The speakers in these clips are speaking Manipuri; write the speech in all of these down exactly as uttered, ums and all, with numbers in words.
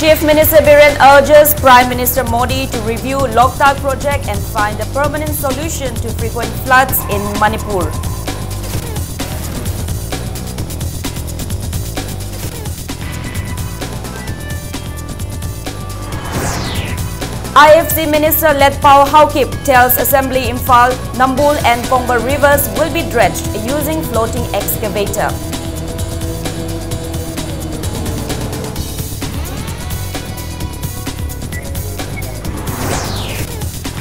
Chief Minister Biren urges Prime Minister Modi to review Loktak project and find a permanent solution to frequent floods in Manipur. I F C Minister Letpao Haokip tells Assembly Imphal, Nambul and Pongbar rivers will be dredged using floating excavator.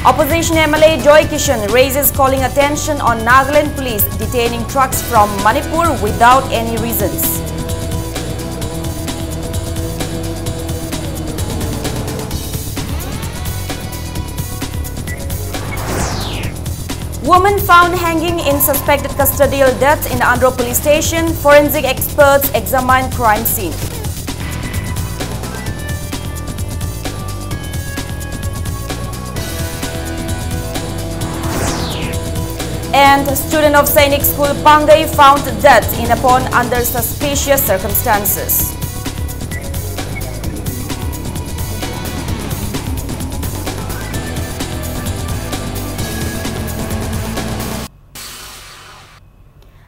Opposition M L A Joy Kishan raises calling attention on Nagaland police detaining trucks from Manipur without any reasons. Woman found hanging in suspected custodial death in Andro police station. Forensic experts examine crime scene. And student of Sainik School Pangai found dead in a pond under suspicious circumstances.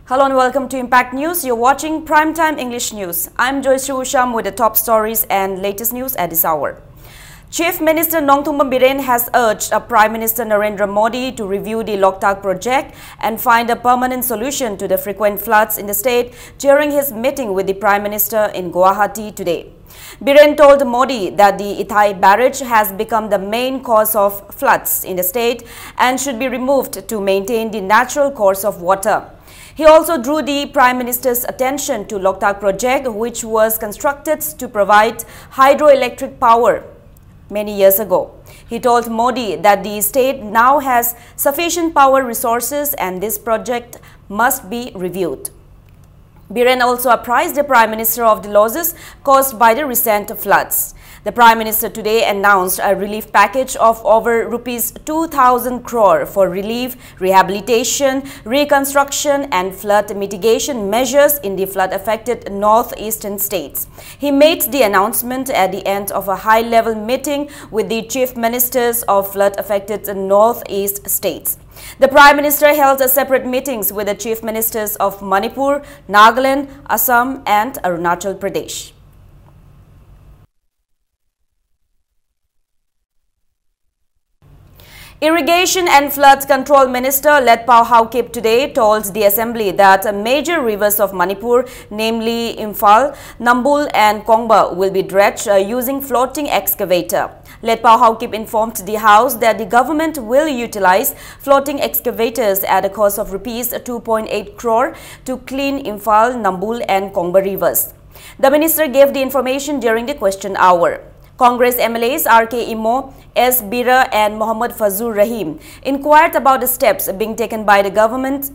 Hello and welcome to Impact News. You're watching Primetime English News. I'm Joyce Usham with the top stories and latest news at this hour. Chief Minister Nongthombam Biren has urged uh, Prime Minister Narendra Modi to review the Loktak project and find a permanent solution to the frequent floods in the state during his meeting with the Prime Minister in Guwahati today. Biren told Modi that the Ithai barrage has become the main cause of floods in the state and should be removed to maintain the natural course of water. He also drew the Prime Minister's attention to Loktak project, which was constructed to provide hydroelectric power many years ago. He told Modi that the state now has sufficient power resources and this project must be reviewed. Biren also apprised the Prime Minister of the losses caused by the recent floods. The Prime Minister today announced a relief package of over rupees two thousand crore for relief, rehabilitation, reconstruction and flood mitigation measures in the flood-affected northeastern states. He made the announcement at the end of a high-level meeting with the chief ministers of flood-affected northeast states. The Prime Minister held a separate meetings with the chief ministers of Manipur, Nagaland, Assam and Arunachal Pradesh. Irrigation and Flood Control Minister Letpao Haokip today told the assembly that major rivers of Manipur, namely Imphal, Nambul and Kongba, will be dredged uh, using floating excavator. Letpao Haokip informed the House that the government will utilize floating excavators at a cost of rupees two point eight crore to clean Imphal, Nambul and Kongba rivers. The minister gave the information during the question hour. Congress M L As R K Imo, S Bira and Mohammad Fazul Rahim inquired about the steps being taken by the government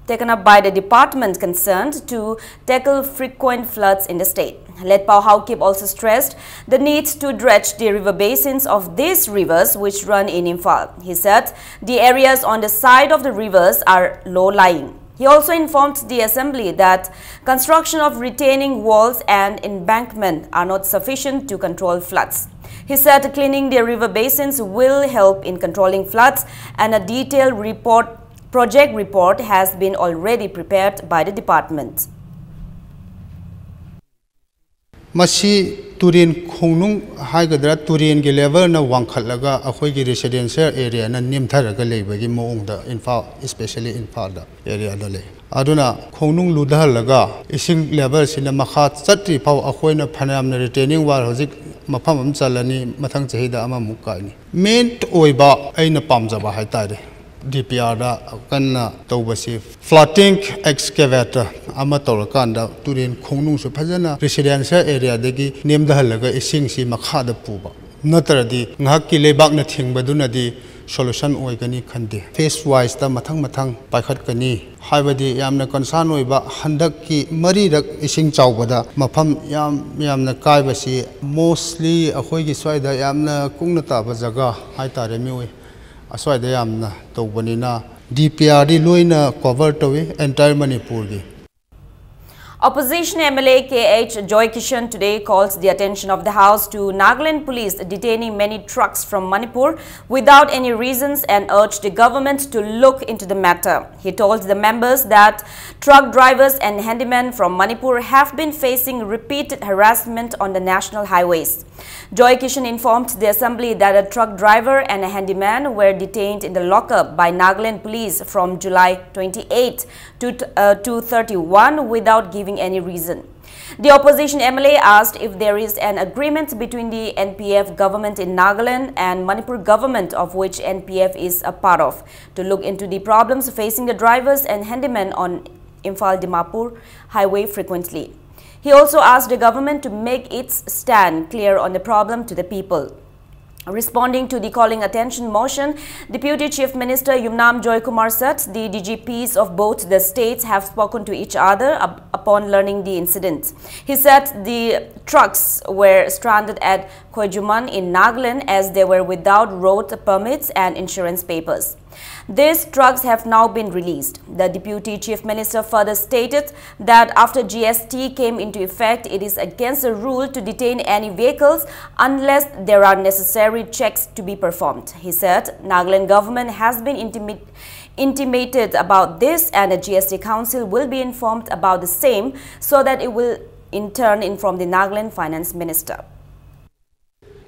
taken up by the department concerned to tackle frequent floods in the state. Letpao Haokip also stressed the need to dredge the river basins of these rivers which run in Imphal. He said the areas on the side of the rivers are low-lying. He also informed the assembly that construction of retaining walls and embankment are not sufficient to control floods. He said cleaning the river basins will help in controlling floods, and a detailed report, project report, has been already prepared by the department. ꯃꯁꯤ ꯇꯨꯔꯦꯟ ꯈꯣꯡꯅꯨꯡ ꯍꯥꯏꯒꯗ꯭ꯔꯥ, ꯇꯨꯔꯦꯟꯒꯤ ꯂꯦꯚꯦꯜꯅ ꯋꯥꯡꯈꯠꯂꯒ ꯑꯩꯈꯣꯏꯒꯤ ꯔꯦꯁꯤꯗꯦꯟꯁꯤꯌꯦꯜ ꯑꯦꯔꯤꯌꯥꯅ ꯅꯦꯝꯊꯔꯒ ꯂꯩꯕꯒꯤ ꯃꯑꯣꯡꯗ ꯏꯝꯐꯥꯜ, especially ꯏꯝꯐꯥꯜꯗ ꯑꯦꯔꯤꯌꯥꯗ ꯂꯩ꯫ ꯑꯗꯨꯅ ꯈꯣꯡꯅꯨꯡ ꯂꯨꯊꯍꯜꯂꯒ ꯏꯁꯤꯡ ꯂꯦꯚꯦꯜꯁꯤꯅ ꯃꯈꯥ ꯆꯠꯇ꯭ꯔꯤ ꯐꯥꯎ ꯑꯩꯈꯣꯏꯅ ꯐꯅꯌꯥꯝꯅ ꯔꯤꯇꯦꯅꯤꯡ ꯋꯥꯜ ꯍꯧꯖꯤꯛ ꯃꯐꯝ ꯑꯃ ꯆꯜꯂꯅꯤ, ꯃꯊꯪ ꯆꯍꯤꯗ ꯑꯃꯃꯨꯛ ꯀꯥꯏꯅꯤ꯫ ꯃꯦꯟ ꯑꯣꯏꯕ ꯑꯩꯅ ꯄꯥꯝꯖꯕ ꯍꯥꯏꯇꯥꯔꯦ, ꯗꯤ ꯄꯤ ꯑꯥꯔꯗ ꯀꯟꯅ ꯇꯧꯕꯁꯤ floating excavator ꯑꯃ ꯇꯧꯔꯀꯥꯟꯗ ꯇꯨꯔꯦꯟ ꯈꯣꯡꯅꯨꯡꯁꯨ ꯐꯖꯅ ꯔꯦꯁꯤꯗꯦꯟꯁꯤꯌꯦꯜ ꯑꯦꯔꯤꯌꯥꯗꯒꯤ ꯅꯦꯝꯊꯍꯜꯂꯒ ꯏꯁꯤꯡꯁꯤ ꯃꯈꯥꯗ ꯄꯨꯕ꯫ ꯅꯠꯇ꯭ꯔꯗꯤ ꯉꯥꯏꯍꯥꯛꯀꯤ ꯂꯩꯕꯥꯛꯅ ꯊꯤꯡꯕꯗꯨꯅꯗꯤ solution ꯑꯣꯏꯒꯅꯤ ꯈꯟꯗꯦ꯫ Phase wiseꯇ ꯃꯊꯪ ꯃꯊꯪ ꯄꯥꯏꯈꯠꯀꯅꯤ꯫ ꯍꯥꯏꯕꯗꯤ ꯌꯥꯝꯅ concern ꯑꯣꯏꯕ ꯍꯟꯗꯛꯀꯤ ꯃꯔꯤꯔꯛ ꯏꯁꯤꯡ ꯆꯥꯎꯕꯗ ꯃꯐꯝ ꯌꯥꯝ ꯌꯥꯝꯅ ꯀꯥꯏꯕꯁꯤ mostly ꯑꯩꯈꯣꯏꯒꯤ ꯁ꯭ꯋꯥꯏꯗ ꯌꯥꯝꯅ ꯀꯨꯡꯅ ꯇꯥꯕ ꯖꯒꯥ ꯍꯥꯏꯇꯥꯔꯦ, ꯃꯤꯑꯣꯏ ꯑꯁ꯭ꯋꯥꯏꯗ ꯌꯥꯝꯅ ꯇꯧꯕꯅꯤꯅ DPRꯗꯤ ꯂꯣꯏꯅ cover ꯇꯧꯏ entire ꯃꯅꯤꯄꯨꯔꯒꯤ꯫ Opposition M L A K H Joy Kishan today calls the attention of the House to Nagaland police detaining many trucks from Manipur without any reasons and urged the government to look into the matter. He told the members that truck drivers and handymen from Manipur have been facing repeated harassment on the national highways. Joy Kishan informed the assembly that a truck driver and a handyman were detained in the lockup by Nagaland police from July twenty-eighth to uh, two thirty-one without giving any reason. The opposition M L A asked if there is an agreement between the N P F government in Nagaland and Manipur government, of which N P F is a part of, to look into the problems facing the drivers and handymen on Imphal Dimapur highway frequently. He also asked the government to make its stand clear on the problem to the people. Responding to the calling attention motion, Deputy Chief Minister Yumnam Joy Kumar said the D G Ps of both the states have spoken to each other up- upon learning the incident. He said the trucks were stranded at Khoijuman in Nagaland as they were without road permits and insurance papers. These trucks have now been released. The Deputy Chief Minister further stated that after G S T came into effect, it is against the rule to detain any vehicles unless there are necessary checks to be performed. He said Nagaland government has been intimi- intimated about this and the G S T Council will be informed about the same so that it will in turn inform the Nagaland Finance Minister.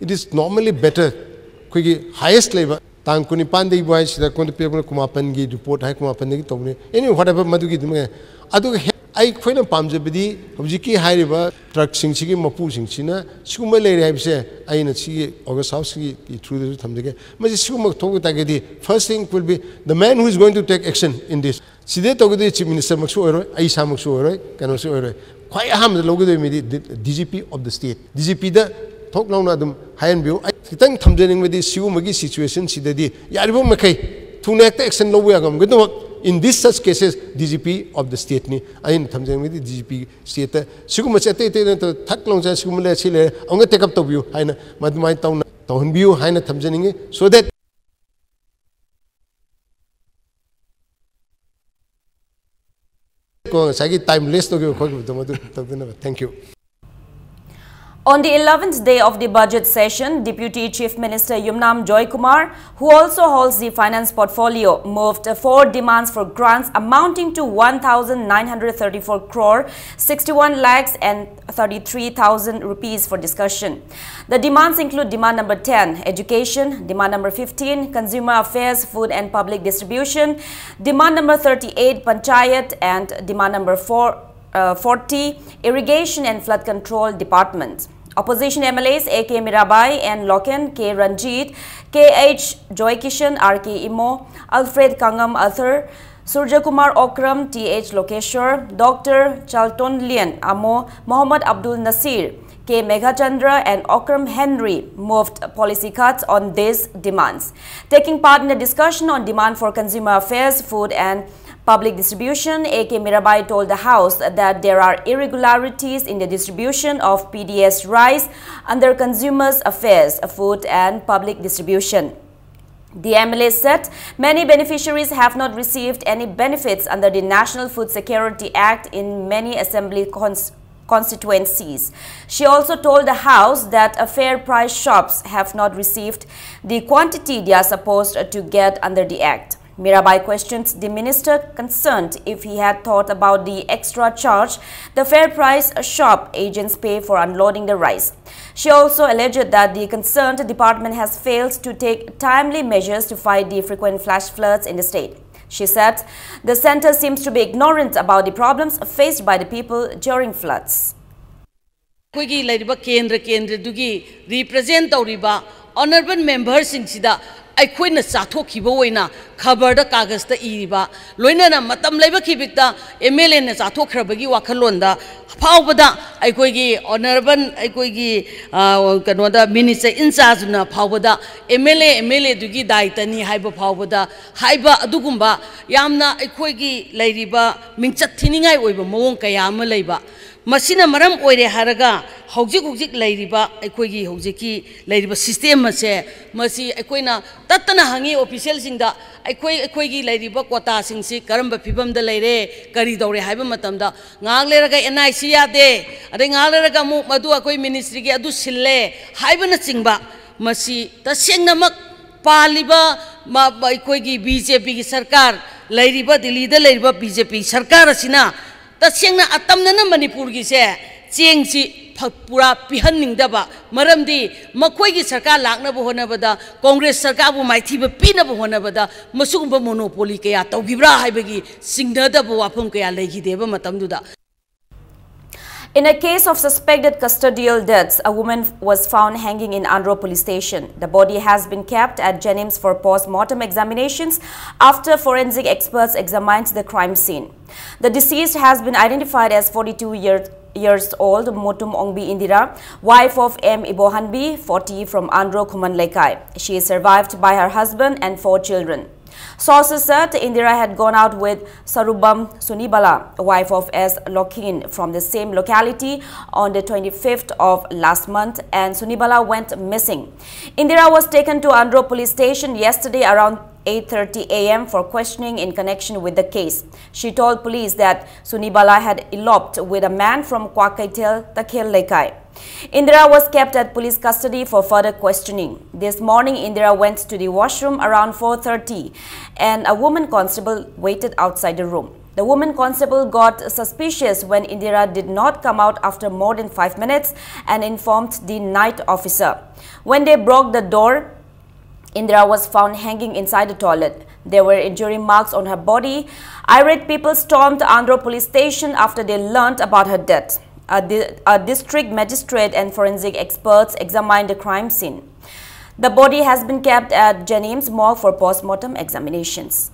It is normally better ꯑꯩꯈꯣꯏꯒꯤ highest ꯂꯩꯕ ꯇꯥꯡ ꯀꯨꯟꯅꯤꯄꯥꯟꯗꯒꯤ ꯍꯥꯏꯁꯤꯗ ꯑꯩꯉꯣꯟꯗ ꯄꯤꯔꯛꯄ ꯀꯨꯟꯃꯥꯄꯟꯒꯤ report ꯍꯥꯏ, ꯀꯨꯟꯃꯥꯄꯟꯗꯒꯤ ꯇꯧꯕꯅꯤ꯫ Anyway, whatever, ꯃꯗꯨꯒꯤ ꯑꯗꯨꯝ ꯌꯥꯏ꯫ ꯑꯗꯨꯒ ꯍꯦ- ꯑꯩꯈꯣꯏꯅ ꯄꯥꯝꯖꯕꯗꯤ ꯍꯧꯖꯤꯛꯀꯤ ꯍꯥꯏꯔꯤꯕ truckꯁꯤꯡꯁꯤꯒꯤ ꯃꯄꯨꯁꯤꯡꯁꯤꯅ ꯁꯤꯒꯨꯝꯕ ꯂꯩꯔꯦ ꯍꯥꯏꯕꯁꯦ ꯑꯩꯅ ꯁꯤꯒꯤ August Houseꯀꯤ throughꯗꯁꯨ ꯊꯝꯖꯒꯦ꯫ ꯃꯁꯤ ꯁꯤꯒꯨꯝꯕ ꯊꯣꯛꯄ ꯇꯥꯔꯒꯗꯤ first thing will be the man who is going to take action in this꯫ ꯁꯤꯗ ꯇꯧꯒꯗꯣꯏ Chief Ministerꯃꯛꯁꯨ ꯑꯣꯏꯔꯣꯏ, ꯑꯩ ꯏꯁꯥꯃꯛꯁꯨ ꯑꯣꯏꯔꯣꯏ, ꯀꯩꯅꯣꯁꯨ ꯑꯣꯏꯔꯣꯏ꯫ ꯈ꯭ꯋꯥꯏ ꯑꯍꯥꯟꯕꯗ ꯂꯧꯒꯗꯣꯏ ꯃꯤꯗꯤ D G P of the state, DGPꯗ ꯊꯣꯛ ꯂꯥꯎꯅ ꯑꯗꯨꯝ ꯍꯥꯏꯍꯟꯕꯤꯌꯨ꯫ ꯑꯩ ꯈꯤꯇꯪ ꯊꯝꯖꯅꯤꯡꯕꯗꯤ ꯁꯤꯒꯨꯝꯕꯒꯤ situation ꯁꯤꯗꯗꯤ ꯌꯥꯔꯤꯕ ꯃꯈꯩ ꯊꯨꯅ ꯍꯦꯛꯇ action ꯂꯧꯕ ꯌꯥꯉꯝꯒꯗꯕ in this such cases D G P of the state ꯅꯤ꯫ ꯑꯩꯅ ꯊꯝꯖꯅꯤꯡꯕꯗꯤ D G P state ꯇ ꯁꯤꯒꯨꯝꯕꯁꯦ ꯑꯇꯩ ꯑꯇꯩ ꯅꯠꯇꯕ ꯊꯛ ꯂꯥꯎꯅ ꯆꯥ ꯁꯤꯒꯨꯝꯕ ꯂꯩ ꯁꯤ ꯂꯩꯔꯦ ꯑꯃꯨꯛꯇ take up ꯇꯧꯕꯤꯌꯨ ꯍꯥꯏꯅ ꯃꯗꯨꯃꯥꯏꯅ ꯇꯧꯅ ꯇꯧꯍꯟꯕꯤꯌꯨ ꯍꯥꯏꯅ ꯊꯝꯖꯅꯤꯡꯉꯤ꯫ So that ꯀꯣ ꯉꯁꯥꯏꯒꯤ time waste ꯇꯧꯈꯤꯕ ꯈꯣꯠꯈꯤꯕꯗꯣ ꯃꯗꯨ ꯇꯧꯗꯅꯕ꯫ Thank you꯫ On the eleventh day of the budget session, Deputy Chief Minister Yumnam Joykumar, who also holds the finance portfolio, moved four demands for grants amounting to one thousand nine hundred thirty-four crore sixty-one lakhs and thirty-three thousand rupees for discussion. The demands include demand number ten, education, demand number fifteen, consumer affairs, food and public distribution, demand number thirty-eight, panchayat, and demand number four, uh, forty, irrigation and flood control department. Opposition M L As A K Mirabai, N Loken, K Ranjit, K H Joykishan, R K Imo, Alfred Kangam Arthur, Surjakumar Okram, T H Lokeshwar, Doctor Charlton Lian Amo, Mohammad Abdul Nasir, K Meghachandra, and Okram Henry moved policy cuts on these demands. Taking part in the discussion on demand for consumer affairs, food and public distribution, A K Mirabai told the House that there are irregularities in the distribution of P D S rice under Consumers Affairs, Food and Public Distribution. The M L A said many beneficiaries have not received any benefits under the National Food Security Act in many assembly cons- constituencies. She also told the House that a fair price shops have not received the quantity they are supposed to get under the act. Mirabai questioned the minister concerned if he had thought about the extra charge the fair price shop agents pay for unloading the rice. She also alleged that the concerned department has failed to take timely measures to fight the frequent flash floods in the state. She said the center seems to be ignorant about the problems faced by the people during floods. ꯑꯩꯈꯣꯏꯒꯤ ꯂꯩꯔꯤꯕ ꯀꯦꯟꯗ꯭ꯔ ꯀꯦꯟꯗ꯭ꯔꯗꯨꯒꯤ represent ꯇꯧꯔꯤꯕ Honourable memberꯁꯤꯡꯁꯤꯗ ꯑꯩꯈꯣꯏꯅ ꯆꯥꯊꯣꯛꯈꯤꯕ ꯑꯣꯏꯅ ꯈꯕꯔꯗ, ꯀꯥꯒꯖꯇ ꯏꯔꯤꯕ, ꯂꯣꯏꯅꯅ ꯃꯇꯝ ꯂꯩꯕ ꯈꯤꯕꯤꯛꯇ MLAꯅ ꯆꯥꯊꯣꯛꯈ꯭ꯔꯕꯒꯤ ꯋꯥꯈꯜꯂꯣꯟꯗ ꯐꯥꯎꯕꯗ, ꯑꯩꯈꯣꯏꯒꯤ honourable, ꯑꯩꯈꯣꯏꯒꯤ, ꯑ, ꯀꯩꯅꯣꯗ minister in chargeꯅ ꯐꯥꯎꯕꯗ MLA, MLAꯗꯨꯒꯤ ꯗꯥꯏꯇꯅꯤ ꯍꯥꯏꯕ ꯐꯥꯎꯕꯗ ꯍꯥꯏꯕ ꯑꯗꯨꯒꯨꯝꯕ ꯌꯥꯝꯅ ꯑꯩꯈꯣꯏꯒꯤ ꯂꯩꯔꯤꯕ ꯃꯤꯡꯆꯠ ꯊꯤꯅꯤꯡꯉꯥꯏ ꯑꯣꯏꯕ ꯃꯑꯣꯡ ꯀꯌꯥ ꯑꯃ ꯂꯩꯕ꯫ ꯃꯁꯤꯅ ꯃꯔꯝ ꯑꯣꯏꯔꯦ ꯍꯥꯏꯔꯒ ꯍꯧꯖꯤꯛ ꯍꯧꯖꯤꯛ ꯂꯩꯔꯤꯕ ꯑꯩꯈꯣꯏꯒꯤ ꯍꯧꯖꯤꯛꯀꯤ ꯂꯩꯔꯤꯕ system ꯑꯁꯦ, ꯃꯁꯤ ꯑꯩꯈꯣꯏꯅ ꯇꯠꯇꯅ ꯍꯪꯉꯤ officialꯁꯤꯡꯗ, ꯑꯩꯈꯣꯏ, ꯑꯩꯈꯣꯏꯒꯤ ꯂꯩꯔꯤꯕ quotaꯁꯤꯡꯁꯤ ꯀꯔꯝꯕ ꯐꯤꯕꯝꯗ ꯂꯩꯔꯦ, ꯀꯔꯤ ꯇꯧꯔꯦ ꯍꯥꯏꯕ ꯃꯇꯝꯗ, ꯉꯥꯏꯍꯥꯛ ꯂꯩꯔꯒ NIC ꯌꯥꯗꯦ, ꯑꯗꯩ ꯉꯥꯏꯍꯥꯛ ꯂꯩꯔꯒ ꯑꯃꯨꯛ ꯃꯗꯨ ꯑꯩꯈꯣꯏ ministryꯒꯤ ꯑꯗꯨ ꯁꯤꯜꯂꯦ ꯍꯥꯏꯕꯅꯆꯤꯡꯕ, ꯃꯁꯤ ꯇꯁꯦꯡꯅꯃꯛ ꯄꯥꯜꯂꯤꯕ ꯃ-, ꯃ-, ꯑꯩꯈꯣꯏꯒꯤ BJPꯒꯤ ꯁꯔꯀꯥꯔ, ꯂꯩꯔꯤꯕ ꯗꯤꯜꯂꯤꯗ ꯂꯩꯔꯤꯕ BJP ꯁꯔꯀꯥꯔ ꯑꯁꯤꯅ ꯇꯁꯦꯡꯅ ꯑꯇꯝꯅꯅ ꯃꯅꯤꯄꯨꯔꯒꯤꯁꯦ ꯆꯦꯡꯁꯤ ꯐ-, ꯄꯨꯔꯥ ꯄꯤꯍꯟꯅꯤꯡꯗꯕ, ꯃꯔꯝꯗꯤ ꯃꯈꯣꯏꯒꯤ ꯁꯔꯀꯥꯔ ꯂꯥꯛꯅꯕ ꯍꯣꯠꯅꯕꯗ, ꯀꯣꯡꯒ꯭ꯔꯦꯁ ꯁꯔꯀꯥꯔꯕꯨ ꯃꯥꯏꯊꯤꯕ ꯄꯤꯅꯕ ꯍꯣꯠꯅꯕꯗ ꯃꯁꯤꯒꯨꯝꯕ monopoly ꯀꯌꯥ ꯇꯧꯈꯤꯕ꯭ꯔꯥ ꯍꯥꯏꯕꯒꯤ ꯆꯤꯡꯅꯗꯕ ꯋꯥꯐꯝ ꯀꯌꯥ ꯂꯩꯈꯤꯗꯦꯕ ꯃꯇꯝꯗꯨꯗ꯫ In a case of suspected custodial deaths, a woman was found hanging in Andro police station. The body has been kept at Jennings for post-mortem examinations after forensic experts examined the crime scene. The deceased has been identified as forty-two year, years old Motum Ongbi Indira, wife of M Ibohanbi, forty, from Andro Khuman Lekai. She is survived by her husband and four children. Sources said Indira had gone out with Sarubam Sunibala, wife of S Lokhin, from the same locality on the twenty-fifth of last month, and Sunibala went missing. Indira was taken to Andro police station yesterday around eight thirty a m for questioning in connection with the case. She told police that Sunibala had eloped with a man from Kwakaitel, Takhel Lekai. Indira was kept at police custody for further questioning. This morning, Indira went to the washroom around four thirty, and a woman constable waited outside the room. The woman constable got suspicious when Indira did not come out after more than five minutes and informed the night officer. When they broke the door, Indira was found hanging inside the toilet. There were injury marks on her body. Irate people stormed Andro police station after they learned about her death. A, di- a district magistrate and forensic experts examined the crime scene. The body has been kept at JNIMS morgue for post-mortem examinations.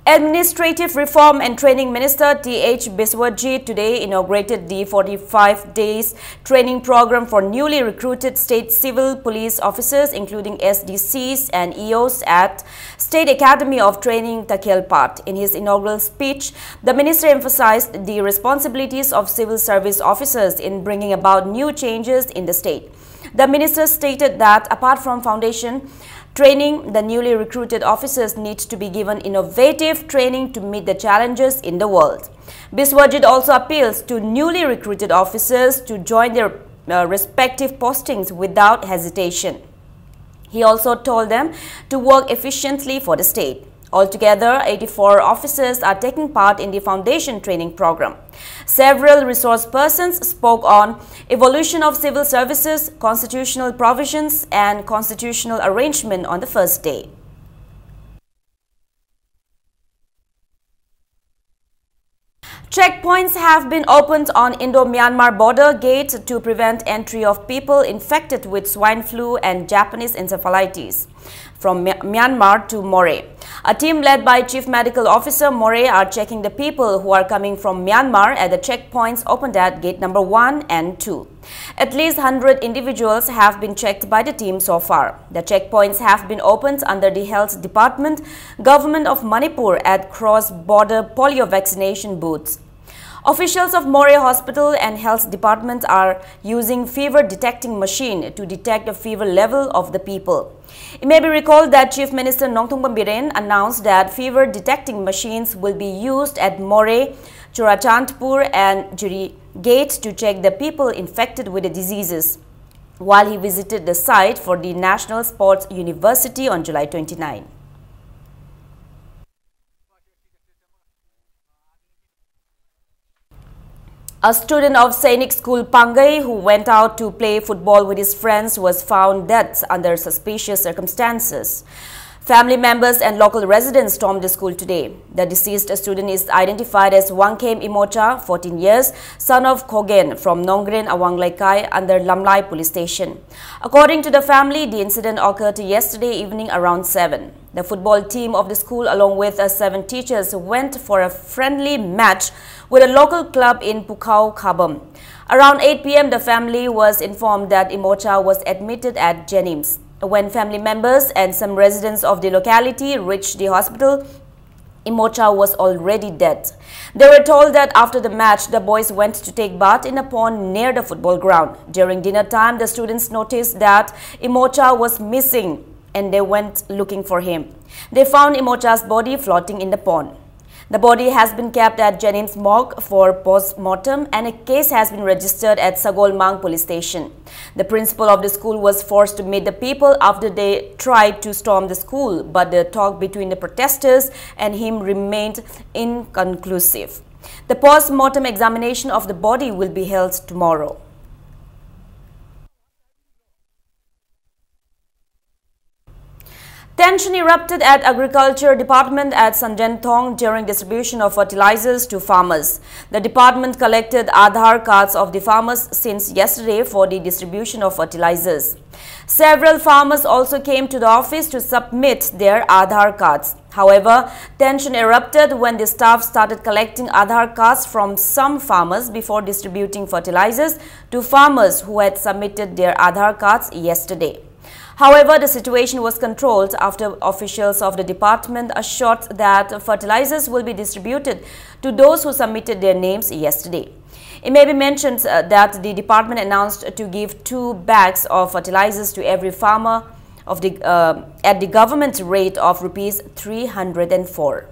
Administrative Reform and Training Minister Th Biswajit today inaugurated the forty-five days training program for newly recruited state civil police officers, including S D Cs and E Os, at State Academy of Training Takhelpat. In his inaugural speech, the minister emphasized the responsibilities of civil service officers in bringing about new changes in the state. The minister stated that apart from foundation training, the newly recruited officers need to be given innovative training to meet the challenges in the world. Biswajit also appeals to newly recruited officers to join their uh, respective postings without hesitation. He also told them to work efficiently for the state. Altogether, eighty-four officers are taking part in the foundation training program. Several resource persons spoke on evolution of civil services, constitutional provisions, and constitutional arrangement on the first day. Checkpoints have been opened on Indo-Myanmar border gate to prevent entry of people infected with swine flu and Japanese encephalitis from My- Myanmar to Moreh. A team led by Chief Medical Officer Moreh are checking the people who are coming from Myanmar at the checkpoints opened at gate number one and two. At least one hundred individuals have been checked by the team so far. The checkpoints have been opened under the Health Department, Government of Manipur, at cross-border polio vaccination booths. Officials of Moreh Hospital and Health Department are using fever detecting machine to detect the fever level of the people. It may be recalled that Chief Minister Nongthombam Biren announced that fever detecting machines will be used at Moreh, Churachandpur and Jiri Gate to check the people infected with the diseases while he visited the site for the National Sports University on July twenty-nine. A student of Sainik School Pangai who went out to play football with his friends was found dead under suspicious circumstances. Family members and local residents stormed the school today. The deceased student is identified as Wangkhem Imocha, fourteen years, son of Khogen, from Nongren Awang Laikai under Lamlai Police Station. According to the family, the incident occurred yesterday evening around seven. The football team of the school, along with uh, seven teachers, went for a friendly match with a local club in Pukhao Khabam. Around eight p m, the family was informed that Imocha was admitted at JNIMS. When family members and some residents of the locality reached the hospital, Imocha was already dead. They were told that after the match, the boys went to take bath in a pond near the football ground. During dinner time, the students noticed that Imocha was missing and they went looking for him. They found Imocha's body floating in the pond. The body has been kept at JNIMS morgue for post-mortem and a case has been registered at Sagolmang Police Station. The principal of the school was forced to meet the people after they tried to storm the school, but the talk between the protesters and him remained inconclusive. The post-mortem examination of the body will be held tomorrow. Tension erupted at Agriculture Department at Sanjenthong during distribution of fertilizers to farmers. The department collected Aadhaar cards of the farmers since yesterday for the distribution of fertilizers. Several farmers also came to the office to submit their Aadhaar cards. However, tension erupted when the staff started collecting Aadhaar cards from some farmers before distributing fertilizers to farmers who had submitted their Aadhaar cards yesterday. However, the situation was controlled after officials of the department assured that fertilizers will be distributed to those who submitted their names yesterday. It may be mentioned uh, that the department announced to give two bags of fertilizers to every farmer of the, uh, at the government rate of rupees three hundred and four.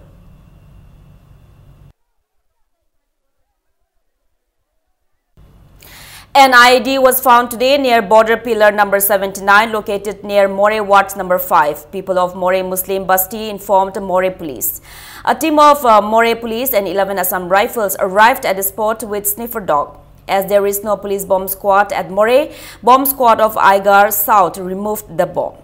An I E D was found today near border pillar number seventy-nine, located near Moreh Ward number five. People of Moreh Muslim Basti informed Moreh police. A team of uh, Moreh police and eleven Assam Rifles arrived at the spot with sniffer dog. As there is no police bomb squad at Moreh, bomb squad of Aigar South removed the bomb.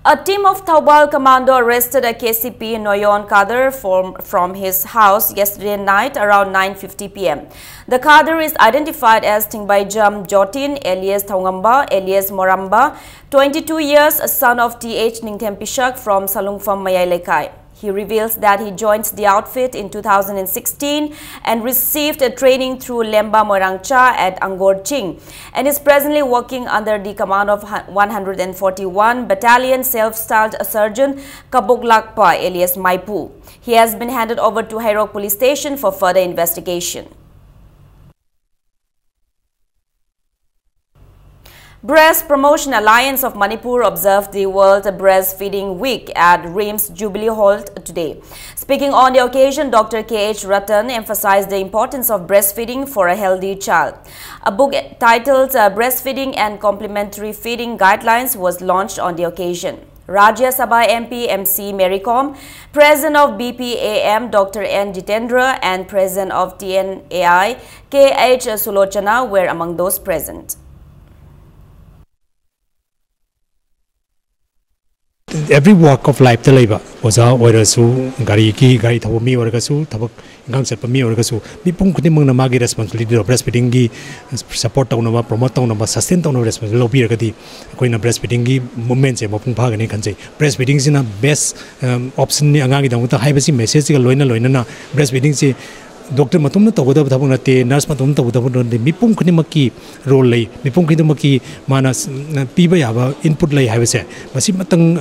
A team of Thoubal commando arrested a K C P Noyon cadre from, from his house yesterday night around nine fifty p m. The cadre is identified as Thingbaijam Jotin, alias Thaungamba, alias Moramba, twenty-two years, a son of T H Ningthem Pishak from Salungpham Mayai Lekai. He reveals that he joins the outfit in two thousand sixteen and received a training through Lemba Moirangcha at Angor Ching and is presently working under the command of hu-, one hundred forty-one Battalion Self-Styled Surgeon Kabok Lakpa alias Maipu. He has been handed over to Hairok Police Station for further investigation. Breast Promotion Alliance of Manipur observed the World Breastfeeding Week at RIMS Jubilee Hall today. Speaking on the occasion, Doctor K H Ratan emphasized the importance of breastfeeding for a healthy child. A book titled, uh, Breastfeeding and Complementary Feeding Guidelines was launched on the occasion. Rajya Sabha M P M C Mary Kom, President of B P A M Doctor N Jitendra, and President of T N A I K H Sulochana were among those present. Every walk of life ꯇ ꯂꯩꯕ ꯑꯣꯖꯥ ꯑꯣꯏꯔꯁꯨ, ꯒꯥꯔꯤꯒꯤ, ꯒꯥꯔꯤ ꯊꯧꯕ ꯃꯤ ꯑꯣꯏꯔꯒꯁꯨ, ꯊꯕꯛ ꯏꯪꯈꯥꯡ ꯆꯠꯄ ꯃꯤ ꯑꯣꯏꯔꯒꯁꯨ, ꯃꯤꯄꯨꯝ ꯈꯨꯗꯤꯡꯃꯛꯅ ꯃꯥꯒꯤ responsibility ꯗꯣ breastfeeding ꯒꯤ support ꯇꯧꯅꯕ, promote ꯇꯧꯅꯕ, sustain ꯇꯧꯅꯕ responsibility ꯂꯧꯕꯤꯔꯒꯗꯤ ꯑꯩꯈꯣꯏꯅ breastfeeding ꯒꯤ movement ꯁꯦ ꯃꯄꯨꯡ ꯐꯥꯒꯅꯤ ꯈꯟꯖꯩ꯫ Breastfeeding ꯁꯤꯅ best option ꯅꯤ ꯑꯉꯥꯡꯒꯤꯗꯃꯛꯇ ꯍꯥꯏꯕꯁꯤ message ꯁꯤꯒ ꯂꯣꯏꯅ ꯂꯣꯏꯅꯅ breastfeeding ꯁꯤ doctor ꯃꯇꯣꯝꯅ ꯇꯧꯒꯗꯕ ꯊꯕꯛ ꯅꯠꯇꯦ, nurse ꯃꯇꯣꯝꯅ ꯇꯧꯒꯗꯕ ꯅꯠꯇꯦ, ꯃꯤꯄꯨꯝ ꯈꯨꯗꯤꯡꯃꯛꯀꯤ role ꯂꯩ, ꯃꯤꯄꯨꯝ ꯈꯨꯗꯤꯡꯃꯛꯀꯤ ꯃꯥꯅ ꯄꯤꯕ ꯌꯥꯕ input ꯂꯩ ꯍꯥꯏꯕꯁꯦ ꯃꯁꯤꯃꯇꯪ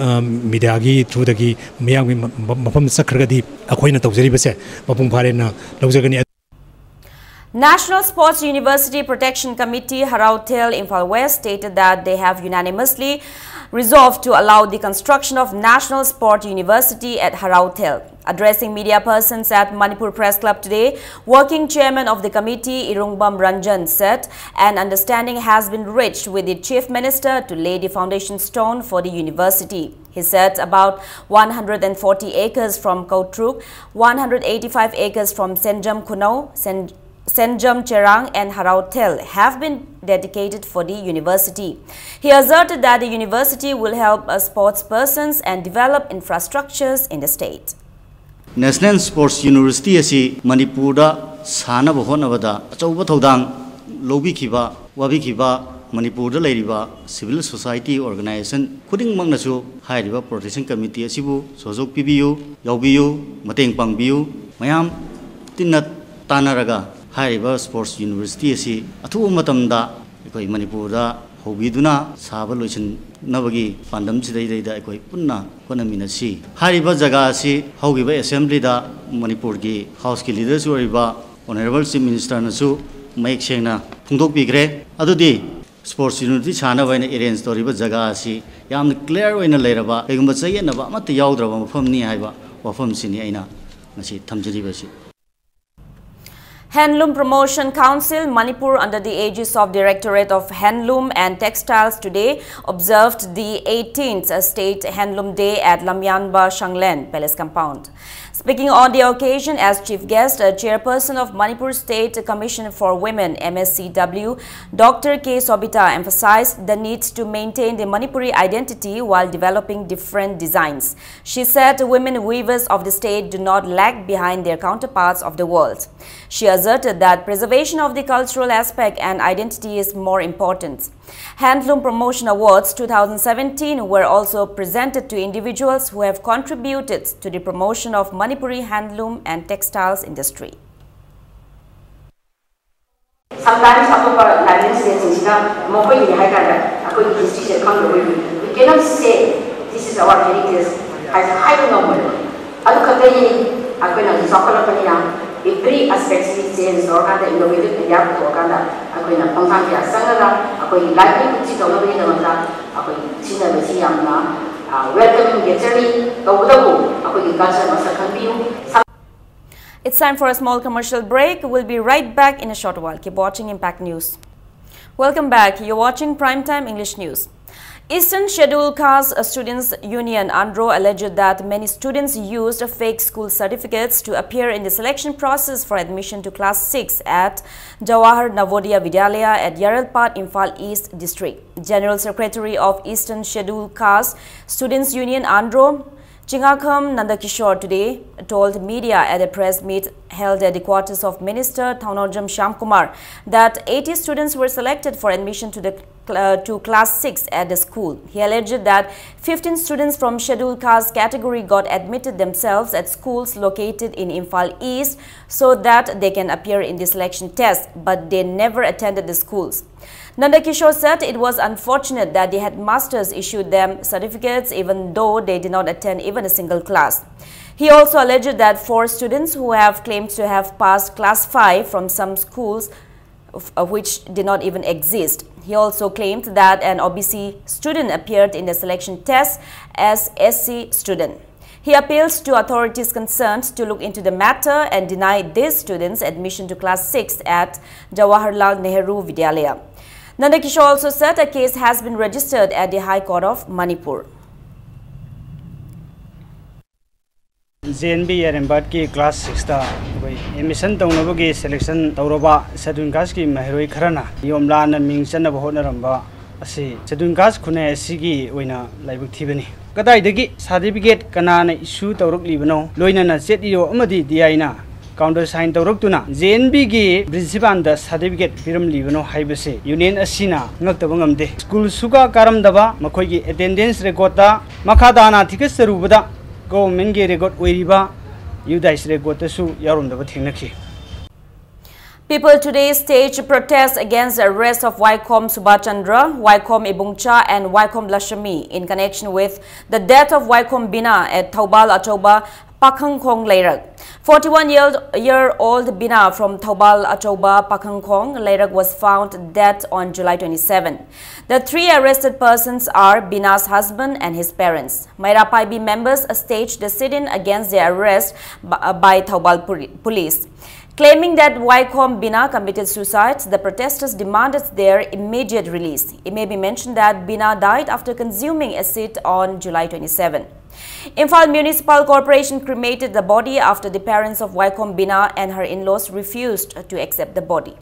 media ꯒꯤ through ꯗꯒꯤ ꯃꯤꯌꯥꯝꯒꯤ ꯃꯐꯝꯗ ꯆꯠꯈ꯭ꯔꯒꯗꯤ ꯑꯩꯈꯣꯏꯅ ꯇꯧꯖꯔꯤꯕꯁꯦ ꯃꯄꯨꯡ ꯐꯥꯔꯦꯅ ꯂꯧꯖꯒꯅꯤ꯫ National Sports University Protection Committee, Haraothel, Imphal West, stated that they have unanimously resolved to allow the construction of National Sport University at Haraothel. Addressing media persons at Manipur Press Club today, Working Chairman of the committee, Irungbam Ranjan, said an understanding has been reached with the Chief Minister to lay the foundation stone for the university. He said about one hundred forty acres from Kautruk, one hundred eighty-five acres from Senjam Khunau, Sen- Senjam Cherang and Harao Thel have been dedicated for the university. He asserted that the university will help uh, sports persons and develop infrastructures in the state. National Sports University ꯑꯁꯤ ꯃꯅꯤꯄꯨꯔꯗ ꯁꯥꯅꯕ ꯍꯣꯠꯅꯕꯗ ꯑꯆꯧꯕ ꯊꯧꯗꯥꯡ ꯂꯧꯕꯤꯈꯤꯕ, ꯋꯥꯕꯤꯈꯤꯕ ꯃꯅꯤꯄꯨꯔꯗ ꯂꯩꯔꯤꯕ civil society organization ꯈꯨꯗꯤꯡꯃꯛꯅꯁꯨ ꯍꯥꯏꯔꯤꯕ protection committee ꯑꯁꯤꯕꯨ ꯁꯍꯌꯣꯒ ꯄꯤꯕꯤꯌꯨ, ꯌꯥꯎꯕꯤꯌꯨ, ꯃꯇꯦꯡ ꯄꯥꯡꯕꯤꯌꯨ꯫ ꯃꯌꯥꯝ ꯇꯤꯟꯅ ꯇꯥꯟꯅꯔꯒ ꯍꯥꯏꯔꯤꯕ sports university ꯑꯁꯤ ꯑꯊꯨꯕ ꯃꯇꯝꯗ ꯑꯩꯈꯣꯏ ꯃꯅꯤꯄꯨꯔꯗ ꯍꯧꯕꯤꯗꯨꯅ ꯁꯥꯕ ꯂꯣꯏꯁꯤꯟꯅꯕꯒꯤ ꯄꯥꯟꯗꯝꯁꯤꯗꯩꯗ ꯑꯩꯈꯣꯏ ꯄꯨꯟꯅ ꯍꯣꯠꯅꯃꯤꯟꯅꯁꯤ꯫ ꯍꯥꯏꯔꯤꯕ ꯖꯒꯥ ꯑꯁꯤ ꯍꯧꯈꯤꯕ assemblyꯗ ꯃꯅꯤꯄꯨꯔꯒꯤ Houseꯀꯤ leaderꯁꯨ ꯑꯣꯏꯔꯤꯕ Honourable Chief Ministerꯅꯁꯨ ꯃꯌꯦꯛ ꯁꯦꯡꯅ ꯐꯣꯡꯗꯣꯛꯄꯤꯈ꯭ꯔꯦ꯫ ꯑꯗꯨꯗꯤ sports university ꯁꯥꯅꯕ ꯍꯥꯏꯅ arrange ꯇꯧꯔꯤꯕ ꯖꯒꯥ ꯑꯁꯤ ꯌꯥꯝꯅ clear ꯑꯣꯏꯅ ꯂꯩꯔꯕ, ꯀꯩꯒꯨꯝꯕ ꯆꯌꯦꯠꯅꯕ ꯑꯃꯠꯇ ꯌꯥꯎꯗ꯭ꯔꯕ ꯃꯐꯝꯅꯤ ꯍꯥꯏꯕ ꯋꯥꯐꯝꯁꯤꯅꯤ ꯑꯩꯅ ꯉꯁꯤ ꯊꯝꯖꯔꯤꯕꯁꯤ꯫ Handloom Promotion Council Manipur, under the aegis of Directorate of Handloom and Textiles, today observed the eighteenth State Handloom Day at Lamyanba Shanglen Palace compound. Speaking on the occasion as chief guest, a chairperson of Manipur State Commission for Women, M S C W, Doctor K Sobita, emphasized the need to maintain the Manipuri identity while developing different designs. She said women weavers of the state do not lag behind their counterparts of the world. She asserted that preservation of the cultural aspect and identity is more important. Handloom Promotion Awards two thousand seventeen were also presented to individuals who have contributed to the promotion of Manipuri handloom and textiles industry. Sometimes ꯑꯇꯣꯞꯄ neighbouring stateꯁꯤꯡꯁꯤꯅ ꯃꯈꯣꯏꯒꯤꯅꯤ ꯍꯥꯏ ꯀꯥꯟꯗ ꯑꯩꯈꯣꯏꯒꯤ historyꯁꯦ ꯈꯪꯗꯕ ꯑꯣꯏꯕꯅꯤ꯫ We cannot say this is our heritage ꯍꯥꯏꯁꯦ ꯍꯥꯏꯕ ꯉꯝꯃꯣꯏꯕ꯫ ꯑꯗꯨ ꯈꯛꯇꯅꯤ ꯑꯩꯈꯣꯏꯅ ꯍꯧꯖꯤꯛ ꯆꯥꯎꯈꯠꯂꯛꯄꯅꯤꯅ every aspectꯁꯤ change ꯇꯧꯔꯀꯥꯟꯗ innovative idea ꯄꯨꯊꯣꯛꯑꯀꯥꯟꯗ ꯑꯩꯈꯣꯏꯅ ꯈꯣꯡꯊꯥꯡ ꯀꯌꯥ ꯆꯪꯉꯒ ꯑꯩꯈꯣꯏꯒꯤ livelihoodꯁꯤ ꯇꯧꯅꯕꯒꯤꯗꯃꯛꯇ ꯑꯩꯈꯣꯏ ꯁꯤꯖꯤꯟꯅꯕꯁꯤ ꯌꯥꯝꯅ welcoming ꯅꯦꯆꯔꯅꯤ꯫ ꯇꯧꯕꯇꯕꯨ ꯑꯩꯈꯣꯏꯒꯤ culture ꯃꯁꯛ ꯈꯪꯕꯤꯌꯨ꯫ It's time for a small commercial break. We'll be right back in a short while. Keep watching Impact News. Welcome back. You're watching Primetime English News. Eastern Scheduled Caste Students Union, ANCSU, alleged that many students used fake school certificates to appear in the selection process for admission to class six at Jawahar Navodaya Vidyalaya at Yaralpat, Imphal East District. General Secretary of Eastern Scheduled Caste Students Union, ANCSU, Chingakham Nandakishore today told media at a press meet held at the quarters of Minister Thounaojam Shyamkumar that eighty students were selected for admission to the cl- uh, to class six at the school. He alleged that fifteen students from scheduled caste category got admitted themselves at schools located in Imphal East so that they can appear in the selection test, but they never attended the schools. Nandakishore said it was unfortunate that the headmasters issued them certificates even though they did not attend even a single class. He also alleged that four students who have claimed to have passed class five from some schools, of- of which did not even exist. He also claimed that an O B C student appeared in the selection test as S C student. He appeals to authorities concerned to look into the matter and deny these students admission to class six at Jawaharlal Nehru Vidyalaya. Nandakishore also said a case has been registered at the High Court of Manipur. J N B ꯌꯥꯏꯔꯦꯝꯕꯥꯠꯀꯤ ꯀ꯭ꯂꯥꯁ ꯁꯤꯛꯁꯇ ꯑꯩꯈꯣꯏ ꯑꯦꯗꯃꯤꯁꯟ ꯇꯧꯅꯕꯒꯤ ꯁꯦꯂꯦꯛꯁꯟ ꯇꯧꯔꯕ ꯁꯦꯗ꯭ꯌꯨꯜ ꯀꯥꯁꯀꯤ ꯃꯍꯩꯔꯣꯏ ꯈꯔꯅ ꯅꯤꯌꯣꯝ ꯂꯥꯟꯅ ꯃꯤꯡ ꯆꯟꯅꯕ ꯍꯣꯠꯅꯔꯝꯕ ꯑꯁꯤ ꯁꯦꯗ꯭ꯌꯨꯜ ꯀꯥꯁ ꯈꯨꯟꯅꯥꯏ ꯑꯁꯤꯒꯤ ꯑꯣꯏꯅ ꯂꯥꯏꯕꯛ ꯊꯤꯕꯅꯤ꯫ ꯀꯗꯥꯏꯗꯒꯤ ꯁꯥꯔꯇꯤꯐꯤꯀꯦꯠ ꯀꯅꯥꯅ ꯏꯁꯨ ꯇꯧꯔꯛꯂꯤꯕꯅꯣ? ꯂꯣꯏꯅꯅ ꯖꯦꯠ ꯏ ꯑꯣ ꯑꯃꯗꯤ ꯗꯤ ꯑꯥꯏꯅ ꯀꯥꯎꯟꯇꯔ ꯁꯥꯏꯟ ꯇꯧꯔꯛꯇꯨꯅ ꯖꯦ ꯑꯦꯟ ꯕꯤꯒꯤ ꯄ꯭ꯔꯤꯟꯁꯤꯄꯥꯜꯗ ꯁꯥꯔꯇꯤꯐꯤꯀꯦꯠ ꯄꯤꯔꯝꯂꯤꯕꯅꯣ ꯍꯥꯏꯕꯁꯦ ꯌꯨꯅꯤꯌꯟ ꯑꯁꯤꯅ ꯉꯛꯇꯕ ꯉꯝꯗꯦ꯫ ꯁ꯭ꯀꯨꯜ ꯁꯨꯀꯥ ꯀꯥꯔꯝꯗꯕ, ꯃꯈꯣꯏꯒꯤ ꯑꯦꯇꯦꯟꯗꯦꯟꯁ ꯔꯦꯀꯣꯔꯗꯇ ꯃꯈꯥ ꯇꯥꯅ ꯊꯤꯒꯠꯆꯔꯨꯕꯗ ꯒꯣꯚꯔꯟꯃꯦꯟꯠꯀꯤ ꯔꯦꯀꯣꯔꯗ ꯑꯣꯏꯔꯤꯕ ꯌꯨꯗꯥꯏꯁ ꯔꯦꯀꯣꯔꯗꯇꯁꯨ ꯌꯥꯎꯔꯝꯗꯕ ꯊꯦꯡꯅꯈꯤ꯫ People today stage protest against the arrest of Waikhom Subhachandra, Waikhom Ibungcha and Waikhom Lashmi in connection with the death of Waikhom Bina at Thoubal Achouba Pakhangkhong Leirak. Forty-one year, year old Bina from Thoubal Achouba Pakhangkhong Leirak was found dead on July twenty-seven. The three arrested persons are Bina's husband and his parents. Meira Paibi members staged a sit-in against their arrest b- uh, by Thoubal poli- police. Claiming that Waikhom Bina committed suicide, the protesters demanded their immediate release. It may be mentioned that Bina died after consuming acid on July twenty-seven. Imphal Municipal Corporation cremated the body after the parents of Waikhom Bina and her in-laws refused to accept the body.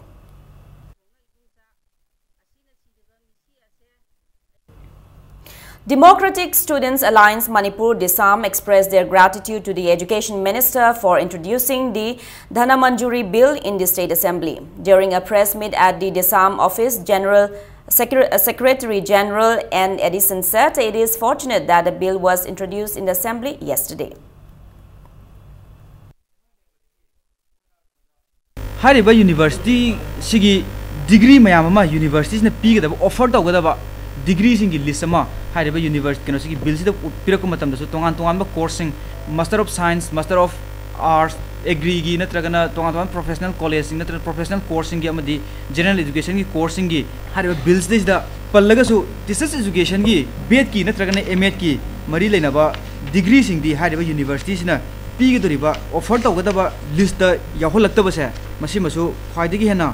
Democratic Students Alliance Manipur, DESAM, expressed their gratitude to the Education Minister for introducing the Dhanamanjuri Bill in the State Assembly. During a press meet at the DESAM office, General Secre- uh, Secretary General N Edison said it is fortunate that the bill was introduced in the Assembly yesterday. ꯍꯥꯏꯔꯤꯕ ꯌꯨꯅꯤꯚꯔꯁꯤꯇꯤ ꯁꯤꯒꯤ ꯗꯤꯒ꯭ꯔꯤ ꯃꯌꯥꯝ ꯑꯃ ꯌꯨꯅꯤꯚꯔꯁꯤꯇꯤꯁꯤꯅ ꯄꯤꯒꯗꯕ, ꯑꯣꯐꯔ ꯇꯧꯒꯗꯕ ꯗꯤꯒ꯭ꯔꯤꯁꯤꯡꯒꯤ ꯂꯤꯁ ꯑꯃ ꯍꯥꯏꯔꯤꯕ ꯌꯨꯅꯤꯚꯔꯁ ꯀꯩꯅꯣꯁꯤꯒꯤ ꯕꯤꯜꯁꯤꯗ ꯄꯤꯔꯛꯄ ꯃꯇꯝꯗꯁꯨ ꯇꯣꯉꯥꯟ ꯇꯣꯉꯥꯟꯕ ꯀꯣꯔꯁꯁꯤꯡ, Master of Science, Master of Arts, ꯑꯦꯒ꯭ꯔꯤꯒꯤ ꯅꯠꯇ꯭ꯔꯒꯅ ꯇꯣꯉꯥꯟ ꯇꯣꯉꯥꯟꯕ ꯄ꯭ꯔꯣꯐꯦꯁꯅꯦꯜ ꯀꯣꯂꯦꯖꯁꯤꯡ ꯅꯠꯇ꯭ꯔꯒ ꯄ꯭ꯔꯣꯐꯦꯁꯅꯦꯜ ꯀꯣꯔꯁꯁꯤꯡꯒꯤ ꯑꯃꯗꯤ ꯖꯦꯅꯔꯦꯜ ꯏꯗꯨꯀꯦꯁꯟꯒꯤ ꯀꯣꯔꯁꯁꯤꯡꯒꯤ ꯍꯥꯏꯔꯤꯕ ꯕꯤꯜꯁꯤꯗꯩꯁꯤꯗ ꯄꯜꯂꯒꯁꯨ ꯇꯤꯆꯔꯁ ꯏꯖꯨꯀꯦꯁꯟꯒꯤ ꯕꯤ ꯑꯦꯗꯀꯤ ꯅꯠꯇ꯭ꯔꯒꯅ ꯑꯦꯝ ꯑꯦꯗꯀꯤ ꯃꯔꯤ ꯂꯩꯅꯕ ꯗꯤꯒ꯭ꯔꯤꯁꯤꯡꯗꯤ ꯍꯥꯏꯔꯤꯕ ꯌꯨꯅꯤꯚꯔꯁꯤꯇꯤꯁꯤꯅ ꯄꯤꯒꯗꯧꯔꯤꯕ, ꯑꯣꯐꯔ ꯇꯧꯒꯗꯕ ꯂꯤꯁꯇ ꯌꯥꯎꯍꯜꯂꯛꯇꯕꯁꯦ, ꯃꯁꯤꯃꯁꯨ ꯈ꯭ꯋꯥꯏꯗꯒꯤ ꯍꯦꯟꯅ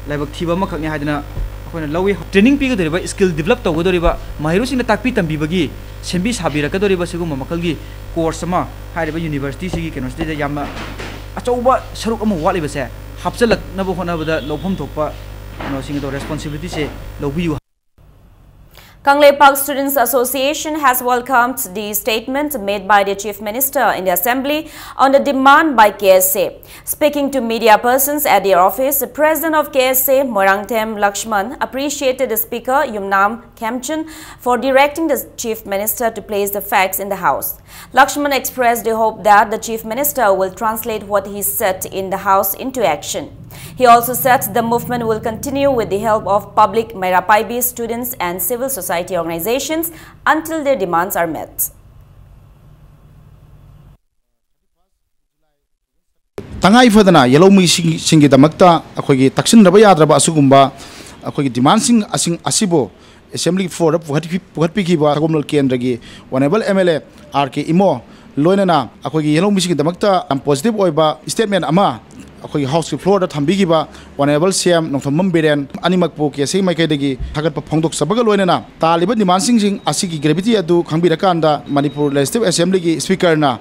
ꯂꯥꯏꯕꯛ ꯊꯤꯕ ꯑꯃꯈꯛꯅꯤ ꯍꯥꯏꯗꯅ ꯑꯩꯈꯣꯏꯅ ꯂꯧꯏ꯫ ꯇ꯭ꯔꯦꯅꯤꯡ ꯄꯤꯒꯗꯧꯔꯤꯕ, ꯁ꯭ꯀꯤꯜ ꯗꯤꯕꯂꯞ ꯇꯧꯒꯗꯧꯔꯤꯕ, ꯃꯍꯩꯔꯣꯏꯁꯤꯡꯅ ꯇꯥꯛꯄꯤ ꯇꯝꯕꯤꯕꯒꯤ ꯁꯦꯝꯕꯤ ꯁꯥꯕꯤꯔꯛꯀꯗꯧꯔꯤꯕ ꯁꯤꯒꯨꯝꯕ ꯃꯈꯜꯒꯤ ꯀꯣꯔꯁ ꯑꯃ ꯍꯥꯏꯔꯤꯕ ꯌꯨꯅꯤꯚꯔꯁꯤꯇꯤꯁꯤꯒꯤ ꯀꯩꯅꯣꯁꯤꯗꯩꯗ ꯌꯥꯝꯅ ꯑꯆꯧꯕ ꯁꯔꯨꯛ ꯑꯃ ꯋꯥꯠꯂꯤꯕꯁꯦ ꯍꯥꯞꯆꯤꯜꯂꯛꯅꯕ ꯍꯣꯠꯅꯕꯗ ꯂꯧꯐꯝ ꯊꯣꯛꯄ ꯀꯩꯅꯣꯁꯤꯡ ꯑꯗꯣ, ꯔꯦꯁꯄꯣꯟꯁꯤꯕꯤꯂꯤꯇꯤꯁꯦ ꯂꯧꯕꯤꯌꯨ꯫ Kangleipak Students Association has welcomed the statement made by the Chief Minister in the Assembly on the demand by K S A. Speaking to media persons at their office, the President of K S A, Moirangthem Lakshman, appreciated the Speaker, Yumnam Khemchand, for directing the Chief Minister to place the facts in the House. Lakshman expressed the hope that the Chief Minister will translate what he said in the House into action. He also said the movement will continue with the help of public, Meira Paibi, students and civil society organizations until their demands are met. ꯇꯉꯥꯏ ꯐꯗꯅ ꯌꯦꯜꯍꯧꯃꯤꯁꯤꯡꯒꯤꯗꯃꯛꯇ ꯑꯩꯈꯣꯏꯒꯤ ꯇꯛꯁꯤꯟꯗꯕ ꯌꯥꯗ꯭ꯔꯕ ꯑꯁꯤꯒꯨꯝꯕ ꯑꯩꯈꯣꯏꯒꯤ ꯗꯤꯃꯥꯟꯁꯤꯡ ꯑꯁꯤꯡ ꯑꯁꯤꯕꯨ ꯑꯦꯁꯦꯝꯕ꯭ꯂꯤ ꯐ꯭ꯂꯣꯔꯗ ꯄꯨꯈꯠꯄꯤ-, ꯄꯨꯈꯠꯄꯤꯈꯤꯕ ꯁꯒꯣꯜꯕꯟ ꯀꯦꯟꯗ꯭ꯔꯒꯤ honourable M L A R K ꯏꯃꯣ, ꯂꯣꯏꯅꯅ ꯑꯩꯈꯣꯏꯒꯤ ꯌꯦꯜꯍꯧꯃꯤꯁꯤꯡꯒꯤꯗꯃꯛꯇ ꯌꯥꯝ ꯄꯣꯖꯤꯇꯤꯚ ꯑꯣꯏꯕ ꯁ꯭ꯇꯦꯠꯃꯦꯟ ꯑꯃ ꯑꯩꯈꯣꯏꯒꯤ ꯍꯥꯎꯁꯀꯤ ꯐ꯭ꯂꯣꯔꯗ ꯊꯝꯕꯤꯈꯤꯕ ꯑꯣꯅꯔꯦꯕꯜ ꯁꯤ ꯑꯦꯝ ꯅꯣꯡꯊꯣꯝꯕꯝ ꯕꯤꯔꯦꯟ, ꯑꯅꯤꯃꯛꯄꯨ ꯀꯦ ꯑꯦꯁ ꯑꯦꯒꯤ ꯃꯥꯏꯀꯩꯗꯒꯤ ꯊꯥꯒꯠꯄ ꯐꯣꯡꯗꯣꯛꯆꯕꯒ ꯂꯣꯏꯅꯅ ꯇꯥꯜꯂꯤꯕ ꯗꯤꯃꯥꯟꯁꯤꯡꯁꯤꯡ ꯑꯁꯤꯒꯤ ꯒ꯭ꯔꯦꯚꯤꯇꯤ ꯑꯗꯨ ꯈꯪꯕꯤꯔꯀꯥꯟꯗ ꯃꯅꯤꯄꯨꯔ ꯂꯦꯖꯤꯁꯂꯦꯇꯤꯚ ꯑꯦꯁꯦꯝꯕ꯭ꯂꯤꯒꯤ ꯁ꯭ꯄꯤꯀꯔꯅ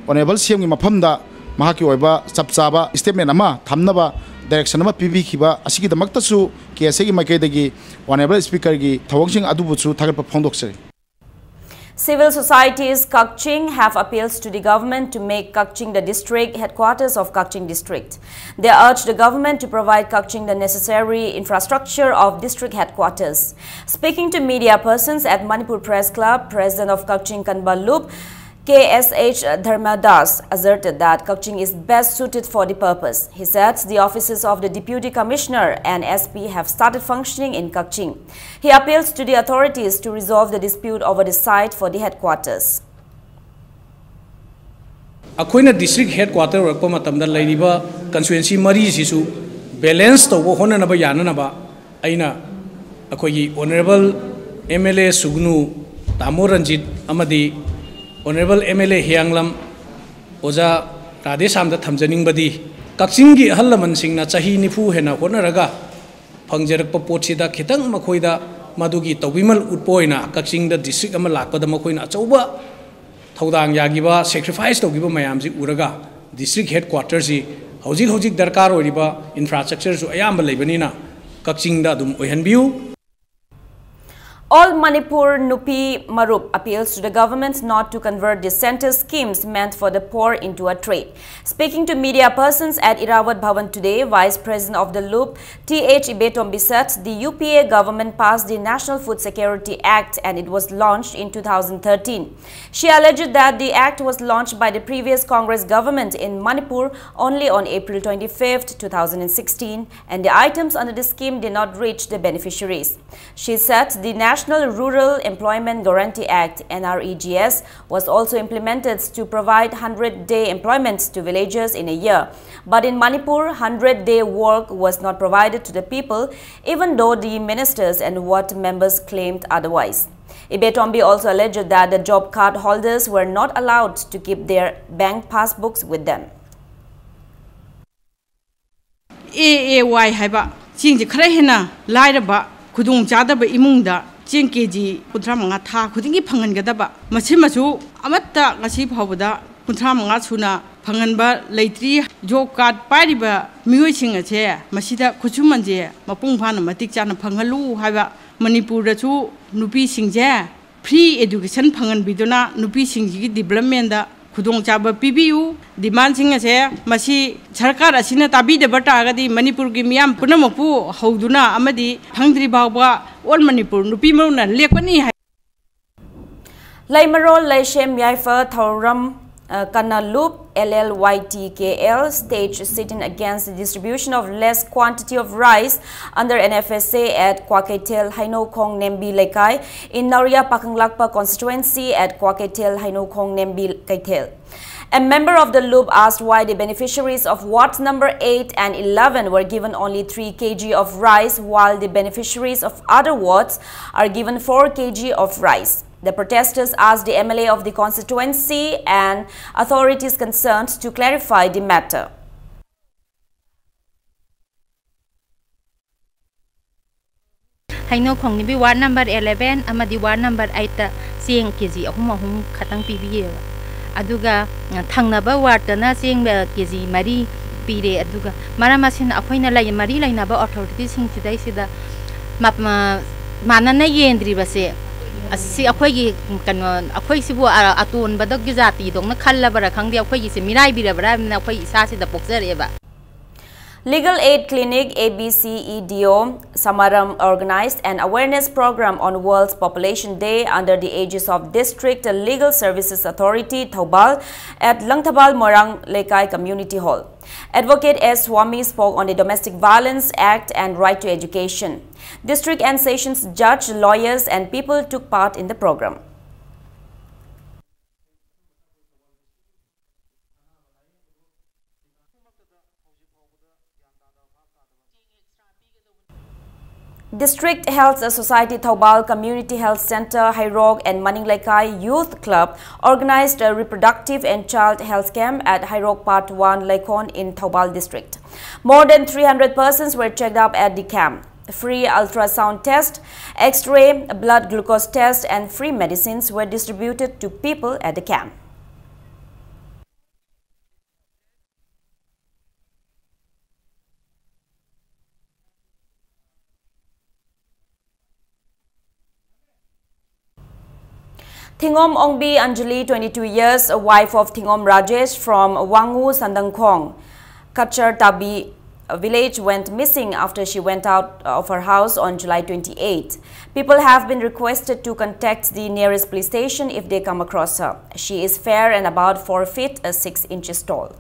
ꯑꯣꯅꯔꯦꯕꯜ ꯁꯤ ꯑꯦꯝꯒꯤ ꯃꯐꯝꯗ ꯃꯍꯥꯛꯀꯤ ꯑꯣꯏꯕ ꯆꯞ ꯆꯥꯕ ꯁ꯭ꯇꯦꯠꯃꯦꯟ ꯑꯃ ꯊꯝꯅꯕ ꯗꯥꯏꯔꯦꯛꯁꯟ ꯑꯃ ꯄꯤꯕꯤꯈꯤꯕ ꯑꯁꯤꯒꯤꯗꯃꯛꯇꯁꯨ ꯀꯦ ꯑꯦꯁ ꯑꯦꯒꯤ ꯃꯥꯏꯀꯩꯗꯒꯤ ꯑꯣꯅꯔꯦꯕꯜ ꯁ꯭ꯄꯤꯀꯔꯒꯤ ꯊꯧꯑꯣꯡꯁꯤꯡ ꯑꯗꯨꯕꯨꯁꯨ ꯊꯥꯒꯠꯄ ꯐꯣꯡꯗꯣꯛꯆꯔꯤ꯫ Civil societies Kakching have appealed to the government to make Kakching the district headquarters of Kakching district. They urge the government to provide Kakching the necessary infrastructure of district headquarters. Speaking to media persons at Manipur Press Club, President of Kakching Kanba Lup, K S H Dharmadas, asserted that Kakching is best suited for the purpose. He said the offices of the Deputy Commissioner and S P have started functioning in Kakching. He appeals to the authorities to resolve the dispute over the site for the headquarters. ꯑꯩꯈꯣꯏꯅ ꯗꯤꯁꯇ꯭ꯔꯤꯛ ꯍꯦꯗ ꯀ꯭ꯋꯥꯇꯔ ꯑꯣꯏꯔꯛꯄ ꯃꯇꯝꯗ ꯂꯩꯔꯤꯕ ꯀꯟꯁꯇꯤꯇ꯭ꯋꯦꯟꯁꯤ ꯃꯔꯤꯁꯤꯁꯨ ꯕꯦꯂꯦꯟꯁ ꯇꯧꯕ ꯍꯣꯠꯅꯅꯕ ꯌꯥꯅꯅꯕ ꯑꯩꯅ ꯑꯩꯈꯣꯏꯒꯤ ꯑꯣꯅꯔꯦꯕꯜ ꯑꯦꯝ ꯑꯦꯜ ꯑꯦ ꯁꯨꯒꯅꯨ, ꯇꯥꯃꯣ ꯔꯟꯖꯤꯠ ꯑꯃꯗꯤ ꯑꯣꯅꯔꯦꯕꯜ ꯑꯦꯝ ꯑꯦꯜ ꯑꯦ ꯍꯤꯌꯥꯡꯂꯝ ꯑꯣꯖꯥ ꯔꯥꯙꯦꯁ꯭ꯌꯥꯝꯗ ꯊꯝꯖꯅꯤꯡꯕꯗꯤ, ꯀꯛꯆꯤꯡꯒꯤ ꯑꯍꯜ ꯂꯃꯟꯁꯤꯡꯅ ꯆꯍꯤ ꯅꯤꯐꯨ ꯍꯦꯟꯅ ꯍꯣꯠꯅꯔꯒ ꯐꯪꯖꯔꯛꯄ ꯄꯣꯠꯁꯤꯗ ꯈꯤꯇꯪ ꯃꯈꯣꯏꯗ ꯃꯗꯨꯒꯤ ꯇꯧꯕꯤꯃꯜ ꯎꯠꯄ ꯑꯣꯏꯅ ꯀꯛꯆꯤꯡꯗ ꯗꯤꯁꯇ꯭ꯔꯤꯛ ꯑꯃ ꯂꯥꯛꯄꯗ ꯃꯈꯣꯏꯅ ꯑꯆꯧꯕ ꯊꯧꯗꯥꯡ ꯌꯥꯈꯤꯕ, ꯁꯦꯀ꯭ꯔꯤꯐꯥꯏꯁ ꯇꯧꯈꯤꯕ ꯃꯌꯥꯝꯁꯤ ꯎꯔꯒ ꯗꯤꯁꯇ꯭ꯔꯤꯛ ꯍꯦꯗ ꯀ꯭ꯋꯥꯇꯔꯁꯤ ꯍꯧꯖꯤꯛ ꯍꯧꯖꯤꯛ ꯗꯔꯀꯥꯔ ꯑꯣꯏꯔꯤꯕ ꯏꯟꯐ꯭ꯔꯥꯁ꯭ꯇ꯭ꯔꯛꯆꯔꯁꯨ ꯑꯌꯥꯝꯕ ꯂꯩꯕꯅꯤꯅ ꯀꯛꯆꯤꯡꯗ ꯑꯗꯨꯝ ꯑꯣꯏꯍꯟꯕꯤꯌꯨ꯫ All Manipur Nupi Marup appeals to the government not to convert the centre's schemes meant for the poor into a trade. Speaking to media persons at Irrawadh Bhavan today, Vice President of the lup, T H Ibetombi, said the U P A government passed the National Food Security Act and it was launched in two thousand thirteen. She alleged that the act was launched by the previous Congress government in Manipur only on April twenty-fifth, two thousand sixteen, and the items under the scheme did not reach the beneficiaries. She said the National Rural Employment Guarantee Act, N R E G S, was also implemented to provide hundred-day employment to villagers in a year. But in Manipur, hundred-day work was not provided to the people, even though the ministers and ward members claimed otherwise. Ibetombi also alleged that the job card holders were not allowed to keep their bank passbooks with them. ꯑꯦ ꯑꯦ ꯋꯥꯏ ꯍꯥꯏꯕ ꯆꯦꯡꯁꯦ ꯈꯔ ꯍꯦꯟꯅ ꯂꯥꯏꯔꯕ, ꯈꯨꯗꯣꯡ ꯆꯥꯗꯕ ꯏꯃꯨꯡꯗ ꯆꯦꯡ ꯀꯦ ꯖꯤ ꯀꯨꯟꯊ꯭ꯔꯥ ꯃꯉꯥ ꯊꯥ ꯈꯨꯗꯤꯡꯒꯤ ꯐꯪꯍꯟꯒꯗꯕ, ꯃꯁꯤꯃꯁꯨ ꯑꯃꯠꯇ ꯉꯁꯤ ꯐꯥꯎꯕꯗ ꯀꯨꯟꯊ꯭ꯔꯥ ꯃꯉꯥ ꯁꯨꯅ ꯐꯪꯍꯟꯕ ꯂꯩꯇ꯭ꯔꯤ꯫ ꯖꯣꯕ ꯀꯥꯔꯗ ꯄꯥꯏꯔꯤꯕ ꯃꯤꯑꯣꯏꯁꯤꯡ ꯑꯁꯦ ꯃꯁꯤꯗ ꯈꯨꯠꯁꯨꯃꯟꯁꯦ ꯃꯄꯨꯡ ꯐꯥꯅ ꯃꯇꯤꯛ ꯆꯥꯅ ꯐꯪꯍꯜꯂꯨ ꯍꯥꯏꯕ, ꯃꯅꯤꯄꯨꯔꯗꯁꯨ ꯅꯨꯄꯤꯁꯤꯡꯁꯦ ꯐ꯭ꯔꯤ ꯑꯦꯗꯨꯀꯦꯁꯟ ꯐꯪꯍꯟꯕꯤꯗꯨꯅ ꯅꯨꯄꯤꯁꯤꯡꯁꯤꯒꯤ ꯗꯤꯕ꯭ꯂꯞꯃꯦꯟꯗ ꯈꯨꯗꯣꯡꯆꯥꯕ ꯄꯤꯕꯤꯌꯨ꯫ ꯗꯤꯃꯥꯟꯁꯤꯡ ꯑꯁꯦ ꯃꯁꯤ ꯁꯔꯀꯥꯔ ꯑꯁꯤꯅ ꯇꯥꯕꯤꯗꯕ ꯇꯥꯔꯒꯗꯤ ꯃꯅꯤꯄꯨꯔꯒꯤ ꯃꯤꯌꯥꯝ ꯄꯨꯝꯅꯃꯛꯄꯨ ꯍꯧꯗꯨꯅ ꯑꯃꯗꯤ ꯐꯪꯗ꯭ꯔꯤ ꯐꯥꯎꯕ ꯑꯣꯜ ꯃꯅꯤꯄꯨꯔ ꯅꯨꯄꯤ ꯃꯔꯨꯅ ꯂꯦꯞꯀꯅꯤ ꯍꯥꯏ꯫ Leimarol Leishem Yaifa Thauram uh, Kana Lup L L Y T K L staged sit-in against the distribution of less quantity of rice under N F S A at Kwakethel Hainokhong Nembi Leikai in Nauriya Pakanglakpa constituency at Kwakethel Hainokhong Nembi Keithel. A member of the lup asked why the beneficiaries of wards number eight and eleven were given only three K G of rice, while the beneficiaries of other wards are given four K G of rice. The protesters asked the M L A of the constituency and authorities concerned to clarify the matter. ꯍꯩꯅꯧ ꯈꯣꯡꯅꯤꯕꯤ ꯋꯥꯔꯗ ꯅꯝꯕꯔ eleven ꯑꯃꯗꯤ ꯋꯥꯔꯗ ꯅꯝꯕꯔ eight ꯇ ꯆꯦꯡ ꯀꯦ ꯖꯤ ꯑꯍꯨꯝ ꯑꯍꯨꯝ ꯈꯛꯇꯪ ꯄꯤꯕꯤꯌꯦꯕ꯫ ꯑꯗꯨꯒ, ꯑ, ꯊꯪꯅꯕ ꯋꯥꯔꯗꯇꯅ ꯆꯦꯡ, ꯑ, ꯀꯦ ꯖꯤ ꯃꯔꯤ ꯄꯤꯔꯦ꯫ ꯑꯗꯨꯒ ꯃꯔꯝ ꯑꯁꯤꯅ ꯑꯩꯈꯣꯏꯅ ꯂꯩ-, ꯃꯔꯤ ꯂꯩꯅꯕ ꯑꯣꯊꯣꯔꯤꯇꯤꯁꯤꯡꯁꯤꯗꯩꯁꯤꯗ ꯃ-, ꯃ-, ꯃꯥꯟꯅꯅ ꯌꯦꯟꯗ꯭ꯔꯤꯕꯁꯦ, ꯑꯁꯤ ꯑꯩꯈꯣꯏꯒꯤ ꯀꯩꯅꯣ, ꯑꯩꯈꯣꯏꯁꯤꯕꯨ, ꯑ, ꯑꯇꯣꯟꯕꯗꯒꯤ ꯖꯥꯇꯤꯗꯧꯅ ꯈꯜꯂꯕꯔꯥ ꯈꯪꯗꯦ, ꯑꯩꯈꯣꯏꯒꯤꯁꯦ ꯃꯤꯔꯥꯏꯕꯤꯔꯕ꯭ꯔꯥ ꯍꯥꯏꯕꯅ ꯑꯩꯈꯣꯏ ꯏꯁꯥꯁꯤꯗ ꯄꯣꯛꯆꯔꯛꯑꯦꯕ꯫ Legal Aid Clinic, A B C E D O, Samaram organized an awareness program on World's Population Day under the aegis of District Legal Services Authority, Thoubal, at Langthabal Moirang Leikai Community Hall. Advocate S Swami spoke on the Domestic Violence Act and right to education. District and sessions judge, lawyers and people took part in the program. District Health Society Thoubal, Community Health Centre Heirok and Maning Leikai Youth Club organized a reproductive and child health camp at Heirok Part one Leikhon in Thoubal District. More than three hundred persons were checked up at the camp. Free ultrasound test, X-ray, blood glucose test and free medicines were distributed to people at the camp. Thingom Ongbi Anjali, twenty-two years, a wife of Thingom Rajesh from Wangu Sandangkhong, Kachar Tabi village, went missing after she went out of her house on July twenty-eighth. People have been requested to contact the nearest police station if they come across her. She is fair and about four feet, uh, six inches tall.